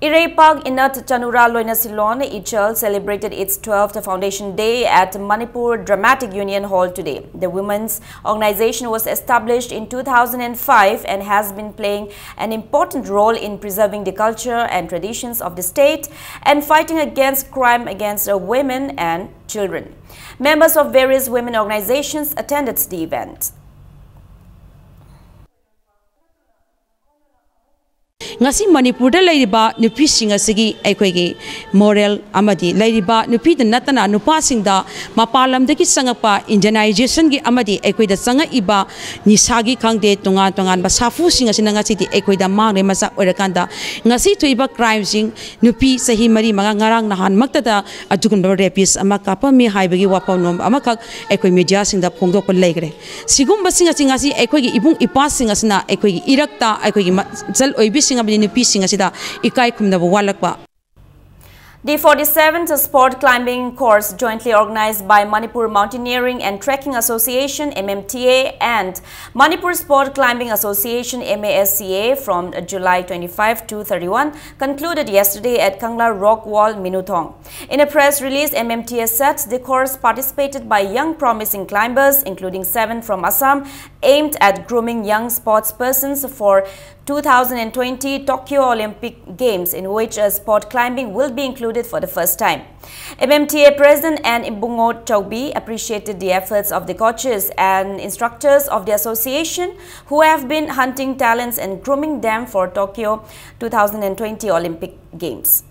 Ireipak Inat Chanura Loinasilon Ichal celebrated its twelfth foundation day at Manipur Dramatic Union Hall today. The women's organization was established in two thousand and five and has been playing an important role in preserving the culture and traditions of the state and fighting against crime against, uh, women and children. Members of various women organizations attended the event. ꯉꯁꯤ ꯃꯅꯤꯄꯨꯔꯗ ꯂꯩꯔꯤꯕ ꯅꯨꯄꯤꯁꯤꯡ ꯑꯁꯤꯒꯤ ꯑꯩꯈꯣꯏꯒꯤ moral ꯑꯃꯗꯤ ꯂꯩꯔꯤꯕ ꯅꯨꯄꯤꯗ ꯅꯠꯇꯅ ꯅꯨꯄꯥꯁꯤꯡꯗ ꯃꯄꯥꯟ ꯂꯝꯗꯒꯤ ꯆꯪꯉꯛꯄ Indianization ꯒꯤ ꯑꯃꯗꯤ ꯑꯩꯈꯣꯏꯗ ꯆꯪꯉꯛꯏꯕ ꯅꯤꯁꯥꯒꯤ ꯈꯪꯗꯦ, ꯇꯣꯉꯥꯟ ꯇꯣꯉꯥꯟꯕ ꯁꯥꯐꯨꯁꯤꯡ ꯑꯁꯤꯅ ꯉꯁꯤꯗꯤ ꯑꯩꯈꯣꯏꯗ ꯃꯥꯡꯂꯦ꯫ ꯃꯆꯥ ꯑꯣꯏꯔꯀꯥꯟꯗ ꯉꯁꯤ ꯊꯣꯛꯏꯕ crime ꯁꯤꯡ, ꯅꯨꯄꯤ ꯆꯍꯤ ꯃꯔꯤ ꯃꯉꯥ, ꯉꯔꯥꯡ ꯅꯍꯥꯟꯃꯛꯇꯗ ꯑꯗꯨꯒꯨꯝꯂꯕ rapist ꯑꯃ ꯀꯥꯞꯄꯝꯃꯤ ꯍꯥꯏꯕꯒꯤ ꯋꯥꯐꯝꯂꯣꯝ ꯑꯃꯈꯛ ꯑꯩꯈꯣꯏ media ꯁꯤꯡꯗ ꯐꯣꯡꯗꯣꯛꯄ ꯂꯩꯈ꯭ꯔꯦ꯫ ꯁꯤꯒꯨꯝꯕꯁꯤꯡ ꯑꯁꯤ ꯉꯁꯤ ꯑꯩꯈꯣꯏꯒꯤ ꯏꯕꯨꯡ ꯏꯄ꯭ꯋꯥꯁꯤꯡ ꯑꯁꯤꯅ ꯑꯩꯈꯣꯏꯒꯤ ꯏꯔꯛꯇ ꯑꯩꯈꯣꯏꯒꯤ ꯃꯆꯜ ꯑꯣꯏꯕꯤꯁꯤꯡ ꯑꯃꯗꯤ ꯅꯨꯄꯤꯁꯤꯡ ꯑꯁꯤꯗ ꯏꯀꯥꯏ ꯈꯨꯝꯅꯕ ꯋꯥꯠꯂꯛꯄ꯫ The forty-seventh Sport Climbing Course, jointly organized by Manipur Mountaineering and Trekking Association, M M T A, and Manipur Sport Climbing Association, M A S C A, from July twenty-five to thirty-one, concluded yesterday at Kangla Rock Wall, Minuthong. In a press release, M M T A said the course, participated by young promising climbers, including seven from Assam, aimed at grooming young sportspersons for two thousand twenty Tokyo Olympic Games, in which, uh, sport climbing will be included for the first time. M M T A President N Ibungo Chaubi appreciated the efforts of the coaches and instructors of the association, who have been hunting talents and grooming them for Tokyo two thousand twenty Olympic Games.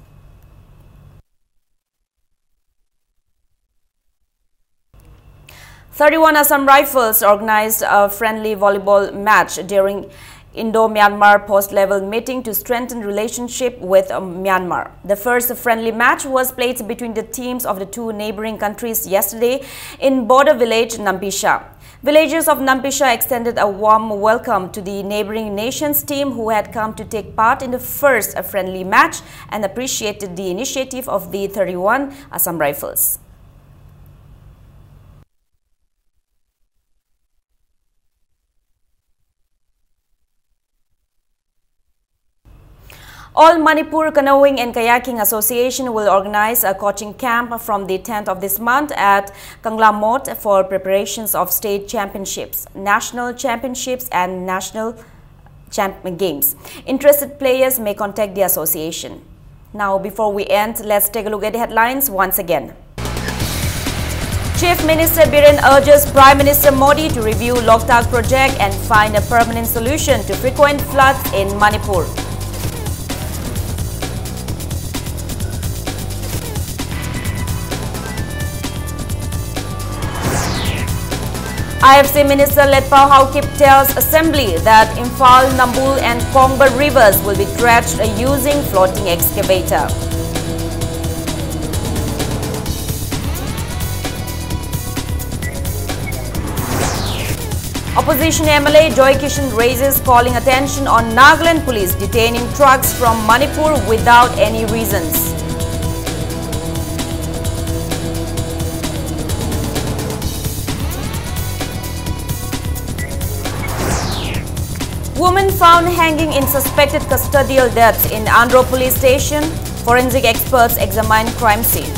Thirty-one Assam Rifles organized a friendly volleyball match during Indo-Myanmar post-level meeting to strengthen relationship with, uh, Myanmar. The first friendly match was played between the teams of the two neighboring countries yesterday in border village Nampisha. Villagers of Nampisha extended a warm welcome to the neighboring nation's team, who had come to take part in the first, uh, friendly match, and appreciated the initiative of the thirty-one Assam Rifles. All Manipur Canoeing and Kayaking Association will organize a coaching camp from the tenth of this month at Kangla Mot for preparations of state championships, national championships, and national champ- games. Interested players may contact the association. Now, before we end, let's take a look at the headlines once again. Chief Minister Biren urges Prime Minister Modi to review Loktak project and find a permanent solution to frequent floods in Manipur. I F C Minister Letpao Haokip tells Assembly that Imphal, Nambul and Kongba rivers will be dredged using floating excavator. Opposition M L A Joy Kishan raises calling attention on Nagaland police detaining trucks from Manipur without any reasons. Woman found hanging in suspected custodial death in Andro police station. Forensic experts examine crime scene.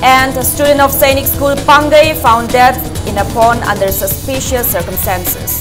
And a student of Sainik School, Pangai, found dead in a pond under suspicious circumstances.